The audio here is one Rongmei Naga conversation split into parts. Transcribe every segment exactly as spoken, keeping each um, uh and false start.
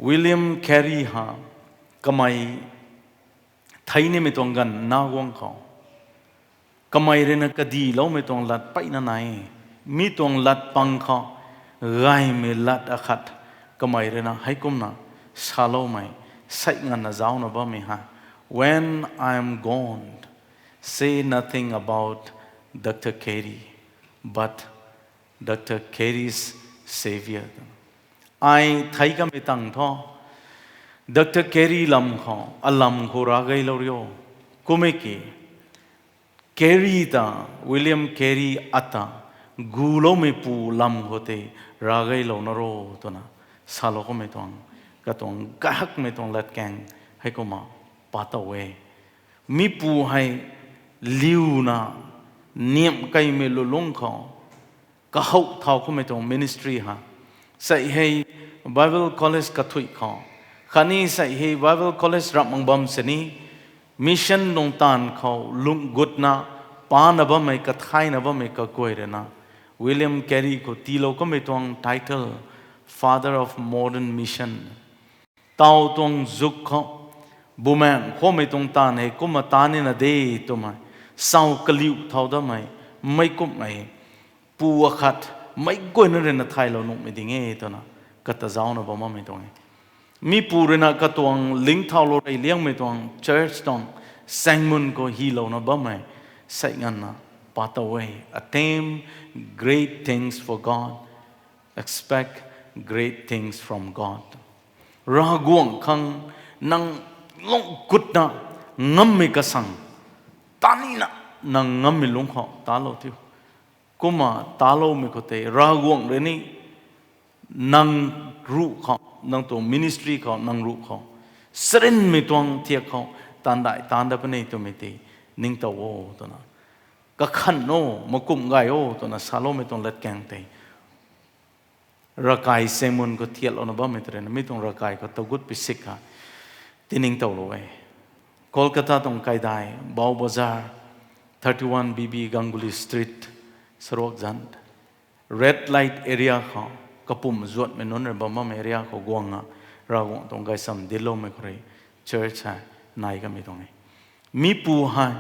William Carey ha, kamei thei nimei tuang ganv na guang khou, kamei rui na kadiloumei tuang lat peyna nai. Mi tuang lat pang khou, gaymei lat akhat, kamei rui na heikumna saloumei, sei nganvna zaucna bammei ha. When I am gone, say nothing about Doctor Carey, but Doctor Carey's Saviour. Ai thei kamei tang thu, Doctor Carey lam khou, alam khou ravgeylou rio. Kum e ki, Carey ta, William Carey ata, guloumeipu lam khou tei ravgeylou na ro twna, salou kamei tuang, katuang kahakmei tuang latkaeng, heikumna, pa tow e. Mipu hei, liuna, niamh keymei lulungc khou, kahouh thau kamei tuang ministry ha. Sei hei Bible College kathuih khou, khatni sei hei Bible College ramh mak bam sini, mission nungc taanv khou lung gutna, pana bammei, kathayna bammei kaguay rui na, William Carey khou tiilou kamei tuang title, Father of Modern Mission. Taw tuang zuk khou, bumaengh khoumei tuang taanv hei kumna ta nina de twmei, sau kaliu thau damei, meic kumhmei, pu akhat, meic guayna rui na thaylou nuhmei ding e twna, kata zaucna bam bammei tuang e. Mipu rui na katuang lingthaulou rey liangmei tuang church tuang, saengmun khou hylouna bammei, sei nganvna, pa tow e, attempt great things for God, expect great things from God. Ravguangc khang nang lung gutna ngammei kasang, ta nina, nang ngammei lungc khou talou thiu. Kumna taloumei khou tei, Ravguangc rui ni nang ruh khou, nang tuang ministry khou, nang ruh khou, charynmei tuang thiak khou, taanv dai taanv dat puni twmei tei, ningtow o twna, kakhan o, makumh gay o twna saloumei tuang latkaeng tei, ravkai saengmun khou thiatlouna bammei tei rui na, mi tuang ravkai khou tagut pi sik kha, tiningtowlou e. Kolkata tuang kaidai, Bhau Bazar, thirty-one B B Ganguly Street, saruak zanc, red light area khou, kapumc zuatmei nunc rui bam bammei area khou guangna, Ravguangc tuang gaysam dincloumei khou rui, church hei, nai kamei tuang e. Mipu hei,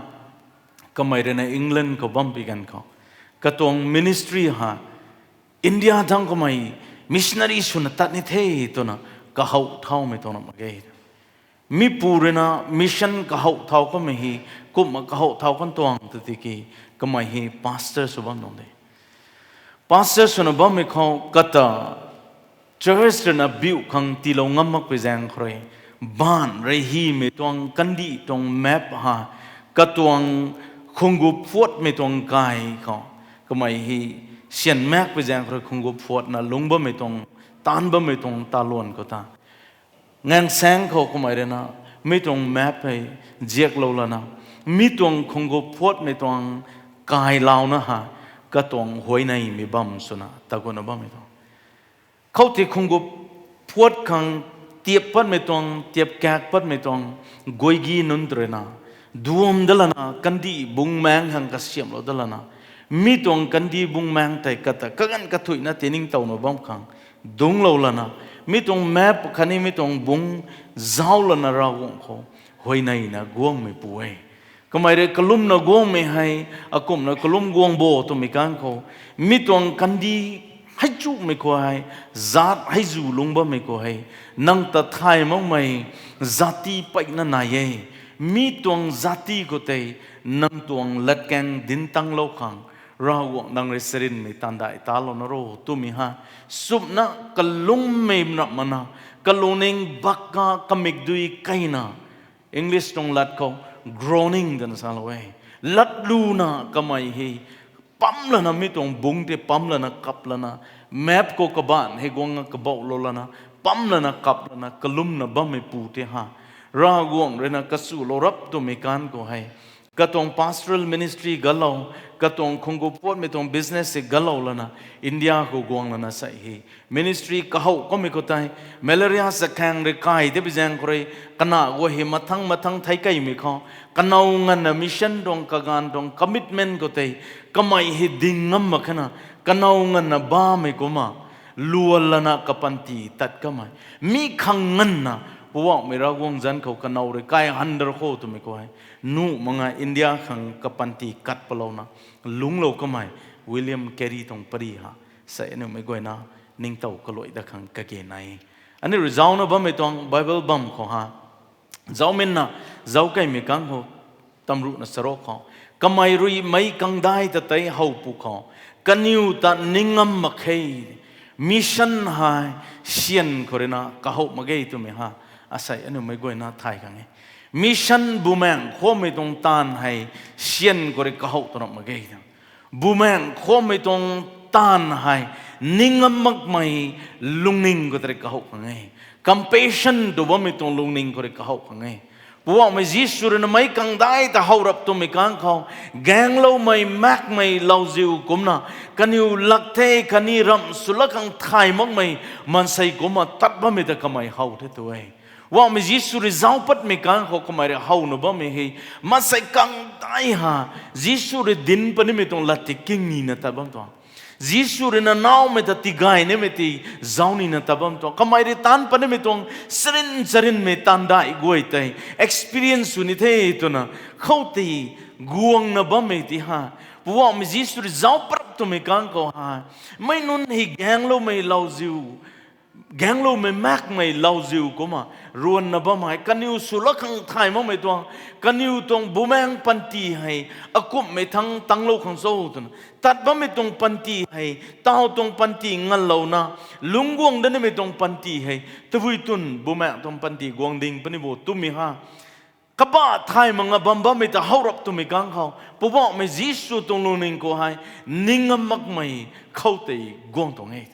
kamei rui na England khou bam pi ganv khou, katuang ministry hei, India thangc kamei missionary swna tat ni the twna kahouh thaumei tuang na mak ge. Mipu rui na mission kahouh thau kamei hei, kumna kahouh thau kan tuang tw tiki, kamei hei pastor sw bam tuang de. Pastor swna bammei khou kata church rui na biu khang tiilou ngam makpui zaeng khou rui, baanc rui hymei tuang kandih tuang map ha, katuang khunggu phuatmei tuang kai khou, kamei hei syan makpui zaeng khou rui khunggu phuatna lungc bammei tuang, taanv bammei tuang taluan khou ta, ngaengsaeng khou kamei rui na, mi tuang map hei ziaklou lana, mi tuang khunggu phuatmei tuang kailouna ha, katuang huayneymei bam swna taguna bammei tuang. Khoutei khunggu phuat khang tiap patmei tuang, tiap kak patmei tuang, guaygi nunc tw rui na, duam dat lana, kandih bungc maengc khang kasiamhlou dat lana, mi tuang kandih bungc maengc tei kata kaganv kathuihna tiningtowna bam khang, dungclou lana, mi tuang map khatni mi tuang bungc zauc lana Ravguangc khou huayneyna guangmeipu e. Kamei rui kalumna guangmei hei, akumhna kalum guang bo twmei kan khou, mi tuang kandih hei chumei khou hei, zaat hei zu lungc bammei khou hei, nang ta thay makmei zati peyna nai e. Mi tuang zati khou tei, nang tuang latkaeng dinc tanglou khang, Ravguangc nang rui charynmei taanv dai talouna ro twmei ha, sumna kalungmei nap mana, kalungning bakka kamikdui keyna, English tuang lat khou groaning twna salou e. Latluna kamei hei, pam lana mi tuang bungc tei pam lana kap lana, map khou kabaanc hei guang kabauhlou lana, pam lana kap lana kalumna bammeipu tei ha, Ravguangc rui na kachulou rap twmei kan khou hei, katuang pastoral ministry galou, katuang khunggu phuatmei tuang business hei galou lana, India khou guang lana sei hei ministry kahouh kamei khou tei, malaria chakhaeng rui kai de bi zaeng khou rui, kana guay hei mathang mathang thei keymei khou, kanow nganvna mission tuang kaganv tuang commitment khou tei, kamei hei ding ngam mak khana, kanow nganvna bamei kumna, luan lana kapanty tat kamei, mi khang nganvna, Poubauhmei Ravguangc zanc khou kanow rui kai han dar kho twmei khou hei, nuh mak nga India khang kapanty kat palouna, lungclou kamei, William Carey tuang pary ha, sei aniu meic guayna, ningtow kaluai dat khang kage nai. Aniu rui zaucna bammei tuang Bible bam khou ha, zaucminna, zauckeymei kang khou, tamruhna charuk khou, kamei rui meic kangdai ta tei how pwkhou, kaniw ta ning ngam mak khe, mission hei, syan khou ruina kahowh mak ge twmei ha, asei aniu meic guayna thay khang e. Mission bumaengc khammei tuang taanv hei, syan khou rui kahowh tw ram mak ge. Bumaengc khammei tuang taanv hei, ning ngam makmei lungning khou tei rui kahowh khang e. Compassion tw bammei tuang lungning khou rui kahowh khang e. Poubauhmei Jisu ruina meic kangdai ta how rap twmei kang khou, gaengloumei, maekmei lauziu kumcna, kaniw lak the, khatni ramh swlou khang thay makmei maansei kumcna tat bammei ta kamei how the tw e. Poubauhmei Jisu rui zauc patmei kang khou kamei rui howna bammei hei, maansei kangdai ha, Jisu rui dinc punimei tuang lat ti kingnina tat bam tuang, Jisu ruina nowmei ta tigay nimei ti zauc nina tat bam tuang, kamei rui taanc punimei tuang, sarin charinmei taanv dai guay tei experience sw ni the twna, khoutei guangna bammei ti ha, Poubauhmei Jisu rui zauc pat rap twmei kang khou ha, meic nunc hei gaengloumei lauziu, gaengloumei, maekmei lauziu kumcna, ruanna bam hei, kaniw swlou khang thay makmei tuang, kaniw tuang bumaengc panty hei, akumhmei thangc tanglou khang cho twna tat bammei tuang panty hei, taw tuang panty nganlouna, lungc guang dat nimei tuang panty hei, tabui twn bumaengc tuang panty guang ding puni bo twmei ha, kabah thay mak nga bam bammei ta how rap twmei kang khou, Poubauhmei Jisu tuang lungning khou hei, ning ngam makmei khoutei guang tuang e.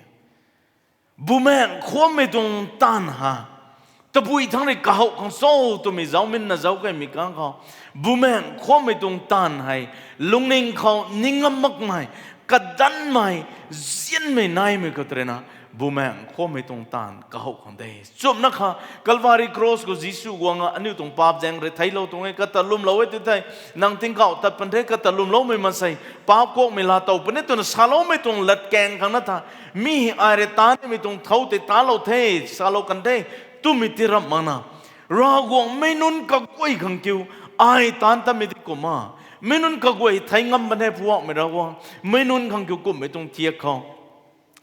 Bumaengc khammei tuang taanv ha, tabui thangc rui kahowh khang cho twmei zaucminna zauckeymei kang khou, bumaengc khammei tuang taanv hei, lungning khou ning ngam makmei, kadanmei, zianmei naimei khou tei ruina, bumaengc khammei tuang taanv kahowh khang de. Chumna kha, Calvary Cross khou Jisu guangna aniu tuang paap zaeng rui theiclou tuang e, kata lwmlou e ti thei, nang tingkauh tat pan the, kata lwmloumei maansei, paap kuakmei laatow puni twna saloumei tuang latkaeng khang na tha, mi hei ai rui taanc nimei tuang thow tei taanclou the, salou kan the, twmei ti ramh makna, Ravguangc meic nunc kaguay khang kiu, ai taanc tatmei ti kumna, meic nunc kaguay thei ngam ban the Poubauhmei Ravguangc, meic nunc khang kiu kumhmei tuang thiak khou,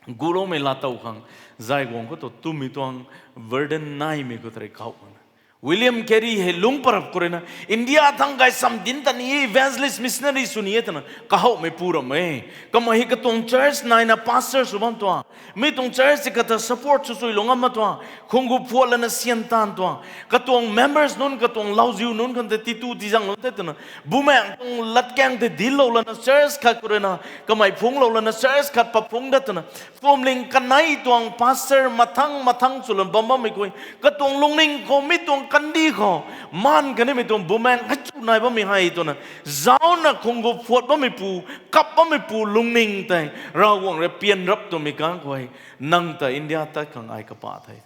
guloumei laatow khang, zay guang khou tu twmei tuang, burden naimei khou tei rui kahowh khang. William Carey hei lungc pat rap khou ruina, India thangc gay sam dinc ta ni e, evangelist missionary sw ni e twna kahowhmei pu ram e. Kamei hei katuang church naina pastor sw bam tuang, mi tuang church ti kata support sw suilou ngam mak tuang, khungu phuat lana syan taanv tuang, katuang members nunc, katuang lauziu nunc khang tei titu tizanglou the twna, bumaengc tuang latkaeng tei dinclou lana church khat khou ruina, kamei phungclou lana church khat pat phungc dat twna, phuamling kanei tuang pastor mathang mathang swlou bam bammei khou, katuang lungning khou mi tuang kandih khou, maan kanimei tuang bumaengc hei chu nai bammei hei twna, zaucna khungu phuat bammei pu, kap bammei pu lungning tei, Ravguangc rui pian rap twmei kang khou, nang ta India tat khang ai kapa the.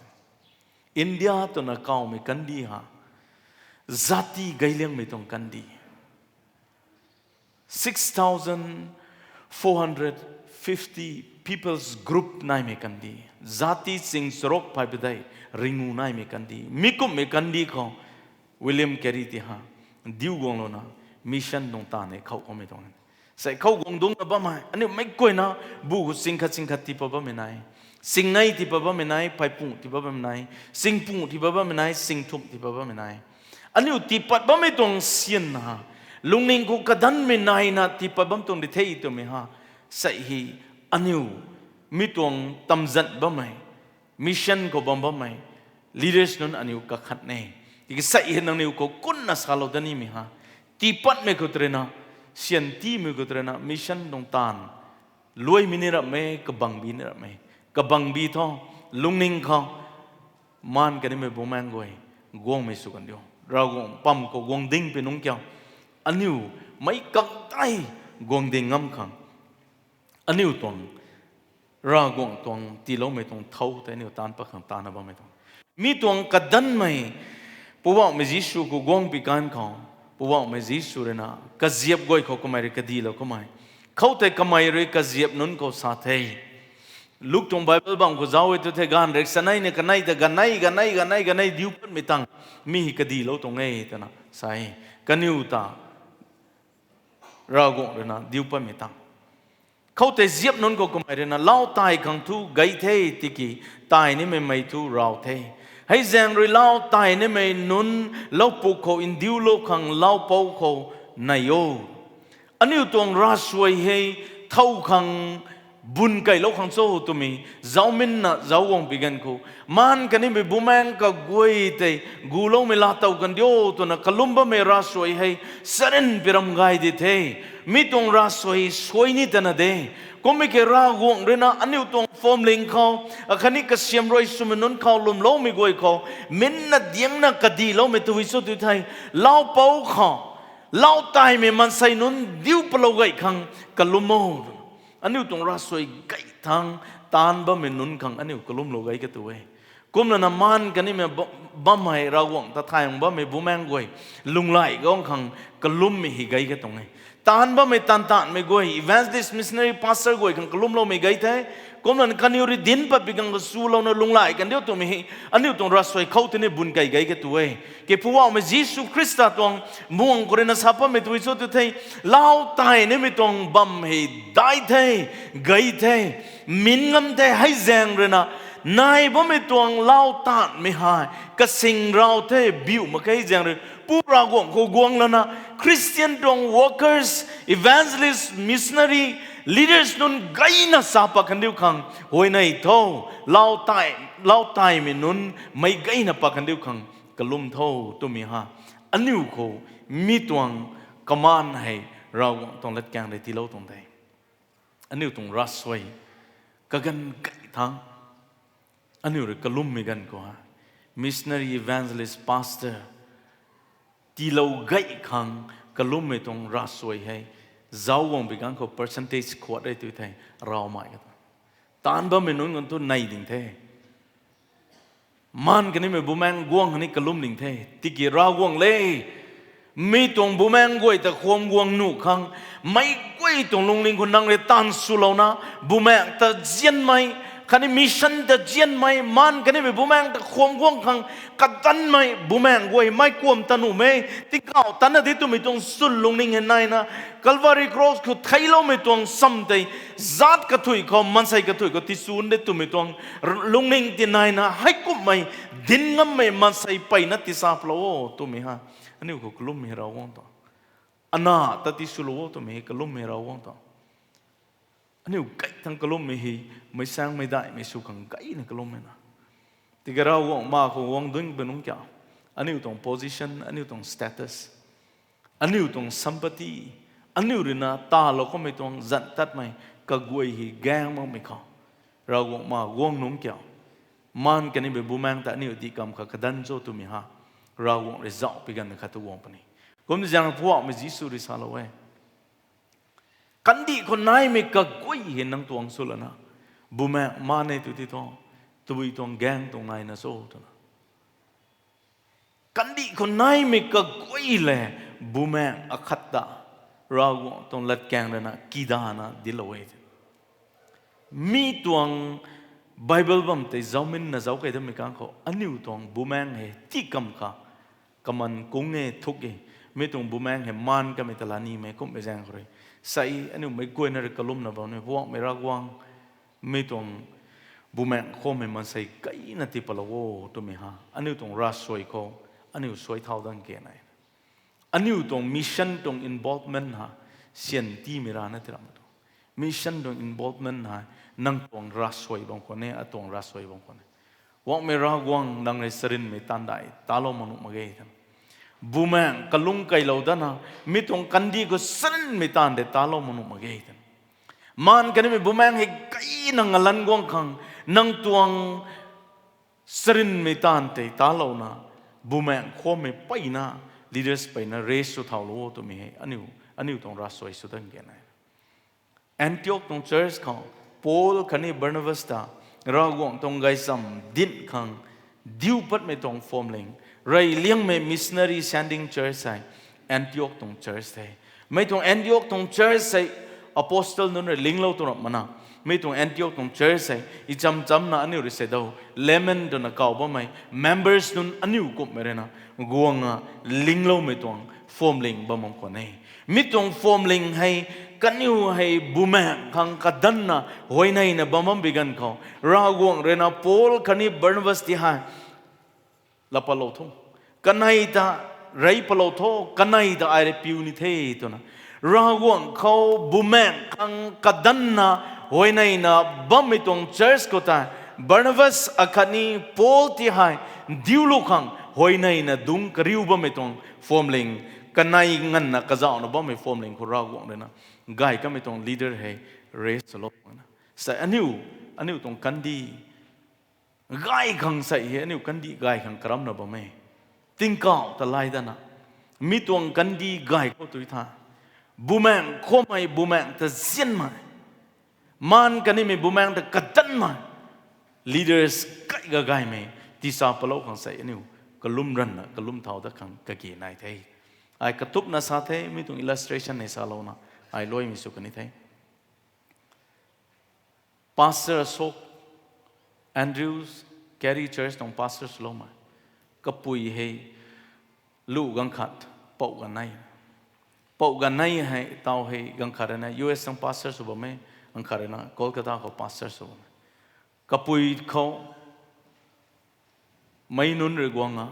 India twna kawmei kandih ha, zati gayliangmei tuang kandih, six thousand four hundred fifty people's group naimei kandih, zati ching charuk phay padeih, ringu naimei kandih, mi kumhmei kandih khou, William Carey ti ha, diu guanglouna, mission tuang taanv e khou khoumei tuang. Sei khou guang dungcna bammei, aniu meic guayna, bu khou ching khat ching khat tii pat bammei nai, ching nei tii pat bammei nai, phay pung tii pat bammei nai, ching pung tii pat bammei nai, ching thumh tii pat bammei nai. Aniu tii pat bammei tuang syan ha, lungning khou kadanmei naina tii pat bam tuang di the twmei ha, sei hei aniu mi tuang tamzan bammei, mission khou bam bammei, leaders nunc aniu kakhat e. Tiki sei hei nangniw khou kunna salou dat nimei ha, tii patmei khou tei ruina, syan tiimei khou tei ruina, mission tuang taanv, luaimei ni rammei, kabangbi ni rammei, kabangbi thu, lungning khou, maan kanimei bumaengc guay, guangmei sw kan diu. Ravguangc pam khou guang ding pi nungc kiu, aniu meic kang tei guang ding ngam khang, aniu tuang, Ravguangc tuang tiiloumei tuang thow tei aniu taanc pat khang taanna bammei tuang. Mi tuang kadanmei, Poubauhmei Jisu khou guang pi kan khou, Poubauhmei Jisu ruina kaziap guay khou kamei rui kadilou kamei, khoutei kamei rui kaziap nunc khou sa the. Luk tuang Bible bam khou zauc e tu the, gaanv rek sanei ni kanei ta ganei, ganei, ganei, ganei diu patmei tang mi hei kadilou tuang e twna sa e. Kaniw ta Ravguangc ruina diu patmei tang. Khoutei ziap nunc khou kamei ruina, lau tai khang thu gei the, tiki tai nimei mei thu raw the. Hei zaeng rui lau tai nimei nunc laupuk khou ndiulou khang laupouc khou nei o. Aniu tuang ravsuai hei thow khang bun keylou khang cho twmei, zauminna zauc guang pi ganv khou, maan kanimei bumaengc kaguay tei guloumei laatow kandiu twna kalum bammei ravsuai hei sarin pi ram gay di the. Mi tuang ravsuai suai ni tana de. Kummei ke Ravguangc ruina aniu tuang phwamling khou, akhatni kasiam rui swmei nunc khou lwmloumei guay khou, minna diangna kadiloumei tu cho tu thei, laupouc khou lau taimei maansei nunc diu palou gay khang kalum o. Aniu tuang ravsuai gay thangc, taanv bammei nunc khang aniu kalumlou gay ka tu e. Kumlana maan kanimei ba-, bam hei Ravguangc ta thay bammei bumaengc guay, lunghlaic guang khang kalummei hei gay ka tuang e. Taanv bammei taanv taanmei guay, evangelist, missionary, pastor guay khang kalumloumei gay the. Kumlana kaniw rui dinc pat pi khang kasulouna lunghlaic kandiu twmei hei aniu tuang ravsuai khou tini bun key gay ka tu e. Kiphuakmei Jisu Khrista tuang muang khou ruina sa patmei tu cho tu thei, lau tai nimei tuang bam hei dai the, gay the, min ngam the. Hei zaeng ruina nai bammei tuang lau taanmei hei kasing raw the, biu mak khe. Zaeng rui Pu Ravguangc khou guang lana, Christian tuang workers, evangelist, missionary, leaders nunc gayna sa pat kandiu khang huayney tho, lau tai, lau taimei nunc meic gayna pat kandiu khang kalum tho twmei ha. Aniu khou mi tuang command hei Ravguangc tuang latkaeng rui tiilou tuang de. Aniu tuang ravsuai kaganv gay thangc, aniu rui kalummei ganv khou ha, missionary, evangelist, pastor tiilou gay khang kalummei tuang ravsuai hei, zauc guang pi ganv khou percentage khuat re tu thei, rawmei ka ta, taanv bammei nunc ganv thu nei ding the. Maan kanimei bumaengc guang ni kalum ding the. Tiki Ravguangc le, mi tuang bumaengc guay ta kham guang nuh khang, meic guay tuang lungning khou nang rui taanv swlouna, bumaengc ta nzianmei, khatni mission ta nzianmei, maan kanimei bumaengc ta kham guang khang kadanmei bumaengc guay mei kuam ta nuhmei, tingkauh tanna di twmei tuang swn lungning hei naina, Calvary Cross khou theicloumei tuang sam tei, zaat kathuic khou, maansei kathuic khou tisun de twmei tuang lungning tinaina, heikumhmei dinc ngammei maansei mpeyna tisa palou o twmei ha, aniu khou kalummei Ravguangc ta, ana ta tiswlou o twmei kalummei Ravguangc ta. Aniu gay thangc kalummei hei, meic saengmei daihmei sw khang gayna kalummei na. Tiki Ravguangc ma khou guang dungc pi nungc kiu, aniu tuang position, aniu tuang status, aniu tuang sampatti, aniu ruina talou kamei tuang zanc tatmei kaguay hei gaeng makmei khou, Ravguangc ma guang nungc kiu, maan kanimei bumaengc ta aniu dih kam kha kadanc cho twmei ha, Ravguangc rui zauc pi ganv khat tu guang puni. Kumna zaeng phuakmei Jisu rui salou e, kandih khou naimei kaguay hei nang tuang swlana, bumaengc maan e tu ti thu, tabui tuang gaeng tuang naina cho twna. Kandih khou naimei kaguay le, bumaengc akhat ta, Ravguangc tuang latkaeng ruina kidana dinclou e. Mi tuang Bible bam tei zauminna zauc key damei kang khou, aniu tuang bumaengc hei tii kam kha, kaman kung e, thuk e, mi tuang bumaengc hei maan kamei ta la nimei kumhmei zaeng khou rui, sei aniu meic guayna rui kalumna bam ni, Phuakmei Ravguangc, mi tuang bumaengc khamei maansei gayna tii palou o twmei ha, aniu tuang ravsuai khou, aniu suai thau dang ke nai. Aniu tuang mission tuang involvement ha, syan tiimei rana ti ram tu. Mission tuang involvement ha, nang tuang ravsuai bam khwan e, atuang ravsuai bam khwan e. Phuakmei Ravguangc, nang rui sarinmei taanv dai talou mak nuh mak ge twna. Bumaengc kalung keylou dana, mi tuang kandih khou sarinmei taanv dai talou mak nuh mak ge twna. Maan kanimei bumaengc hei gayna ngalanc guang khang, nang tuang sarinmei taanv tei talouna, bumaengc khamei mpeyna, leaders mpeyna raise sw thaulou o twmei hei aniu, aniu tuang ravsuai sw dang ke nai. Antioch tuang church khou, Paul khatni Barnabas ta, Ravguangc tuang gaychamv dinc khang, diu patmei tuang phwamling, reyliangmei missionary sending church hei, Antioch tuang church the. Mei tuang Antioch tuang church hei, apostle nunc rui linglou tu ramh mana. Mi tuang Antioch tuang church hei, i cham chamna aniu rui se dou, layman twna kaw bammei, members nunc aniu kumhmei rui na, guang a, lingloumei tuang, formling bam bam khwan e. Mi tuang formling hei, kaniw hei bumaeng khang kadanna, huayneina bam bam bi ganv khou, Ravguangc rui na Paul khatni Barnabas ti hei, la patlou tho. Kanei ta rey patlou tho, kanei ta ai rui piu ni the twna. Ravguangc khou bumaeng khang kadanna, huayneina bammei tuang church khou tei, Barnabas akhatni Paul ti hei, diulou khang huayneina dungc kariu bammei tuang formling, kanei nganvna kazauhna bammei formling khou Ravguangc rui na, gay kamei tuang leader hei, raise swlou na. Sa aniu, aniu tuang kandi, gay khang sei hei, aniu kandi gay khang karamna bam e. Tingkauh ta lay dana. Mi tuang kandi gay khou tui tha. Bumaeng khoumei bumaeng ta zianmei. Maan kanimei bumaeng ta kadanmei. Leaders kai gagaymei. Tisa palou khang sei aniu. Kalum ranna, kalum thau dat khang kage nai the. Ai katupna sa the, mi tuang illustration hei salouna. Ai luaimei sw kani the. Pastor Ashok, Andrews, Carey Church tuang pastor swloumei. Kapui hei lu ganv khat, pou ganv nei. Pou ganv nei hei, tau hei ganv khat rui na U S tuang pastor sw bam e, ganv khat rui na Kolkata khou pastor sw bam e. Kapui khou, meic nunc rui guang a,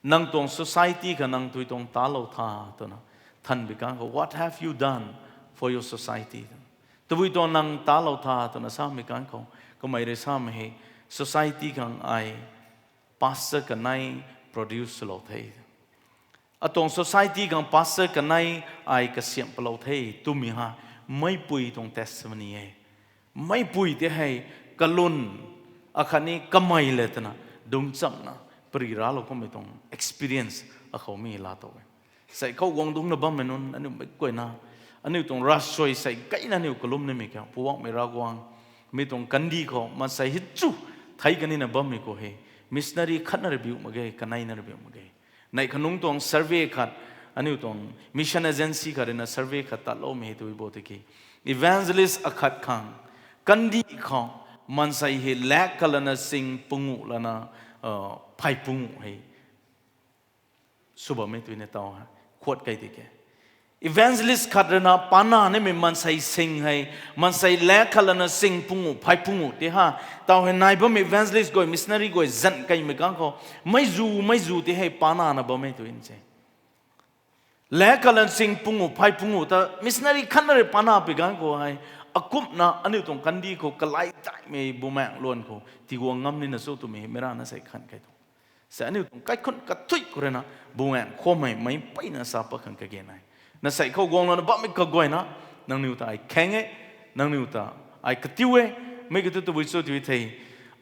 nang tuang society kha nang tui tuang talou tha twna, thanmei kan khou, what have you done for your society? Tabui tuang nang talou tha twna samei kan khou, kamei rui samei hei, society khang ai pastor kanei produce swlou the. Atuang society khang pastor kanei ai kasiamh palou the, twmei ha, meipui tuang testimony e. Meipui tei hei kalun, akhatni kamei le twna, dungc chamna, pari raclou kummei tuang experience akhou mi laa tow e. Sei khou guang dungcna bammei nunc, aniu meic guayna, aniu tuang ravsuai sei gayna aniu kalum nimei kiu, Poubauhmei Ravguangc, mi tuang kandi khou, maansei hichu, thei kanina bammei khou hei, missionary khatna rui biu mak ge, kaneina rui biu mak ge. Neih khanungc tuang survey khat, aniu tuang mission agency khat rui na survey khat tatloumei hei tui bo tiki, evangelist akhat khang, kandi khou, maansei hei lak khat lana sing punguh lana, phey punguh hei, sw bammei tui na taw ha, khuat kei tiki, evangelist khat rui na pana nimei maansei sing hei, maansei lak khat lana sing punguh, phey punguh tei ha, taw hei nai bammei evangelist guay, missionary guay zanc keimei kan khou, meic zu, meic zu tei hei pana na bammei tui se. Lak khat lana sing punguh, phey punguh ta missionary khatna rui pana pui kan khou hei, akumhna aniu tuang kandi khou kalai daihmei bumaengc luan khou tiguang ngam nina cho twmei hei meic rana sei khan kei tuang. Sei aniu tuang kaikhunc kathuic khou rui na, bumaengc khoumei meic mpeyna sa pat khang kage nai. Na sei khou guanglouna bammei kaguayna, nangniw ta ai khaeng e, nangniw ta ai katiu e, mei katu tabui cho tui the,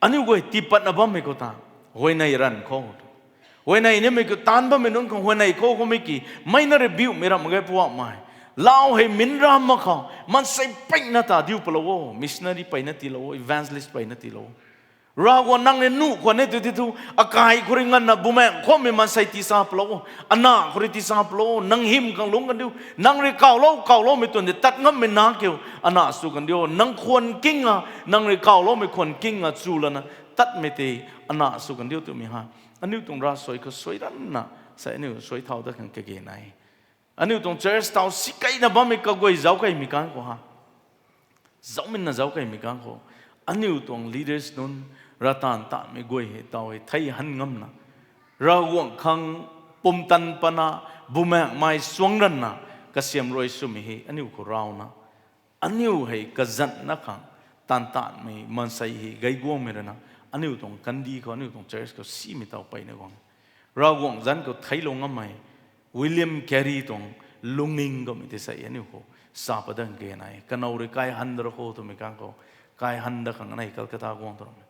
aniu guay tiipatna bammei khou ta, huayney ranv khou, huayney nimei khou taanc bammei nunc khang huayney khou khoumei ki, meic na rui biumei ramh mak ge Poubauhmei. Lau hei min ram mak khou, maansei peyna ta diu palou o, missionary peyna tiilou o, evangelist peyna tiilou o. Ravguangc nang rui nuh khwan e tw ti thu, akai khou rui nganvna bumaengc khoumei maansei tisa palou o, ana khou rui tisa palou o, nang hym khang lungc kan diu, nang rui kawlou, kawloumei tuang tei tat ngammei na kiu, ana sw kan diu, nang khwan king a, nang rui kawloumei khwan king a chu lana, tatmei tei, ana sw kan diu twmei ha. Aniu tuang ravsuai khou suai ranna, sei aniu suai thau dat khang kage nai. Aniu tuang church tau sikeina bammei kaguay zauc keimei kan khou ha. Zaucmei na zauc keimei kan khou. Aniu tuang leaders nunc, ravtaanv tanmei guay hei tau hei thei han ngamna, Ravguangc khang pumtan pana, bumaengcmei suang ranna, kasiam rui swmei hei aniu khou rauna, aniu hei kazanna khang, taanv tanmei maansei hei gaiguangmei rana, aniu tuang kandi khou, aniu tuang church khou simei tau peyna guang. Ravguangc zanc khou theiclou ngammei, William Carey tuang lungning kummei tei sei aniu khou sa pat dat kage nai. Kanow rui kai han da ra khou twmei kan khou, kai han dat khang anei Calcutta guang tu ramei.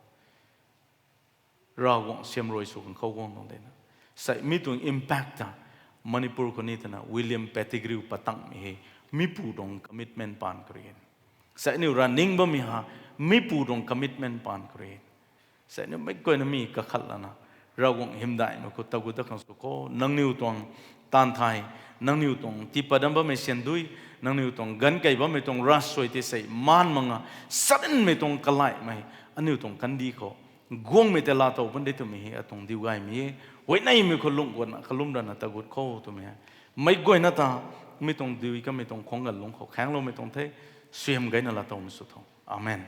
Ravguangc siam rui sw khang khou guang tuang dena. Sei mi tuang impact ta, Manipur khou ni twna William Pettigrew patangmei hei, mipu tuang commitment paan khou rui. Sei aniu ra ning bammei ha, mipu tuang commitment paan khou rui. Sei aniu meic guayna mi kakhat lana, Ravguangc hymdaihmei khou tagut dat khang sw khou, nangniw tuang taanv thai, Nangniw tuang tiipat dam bammei syan dui, nangniw tuang ganv kei bammei tuang ravsuai tei sei maan manga, sarinmei tuang kalaimei, aniu tuang kandih khou guangmei tei laatow pun de twmei hei atuang diu gaymei e. Huayneymei khou lungh guatna kalum rana ta gut kho twmei hei, meic guayna ta mi tuang dui kamei tuang khwang ganv lungc khou khaengloumei tuang the. Suaihiam gayna laatowmei sw tho. Amen.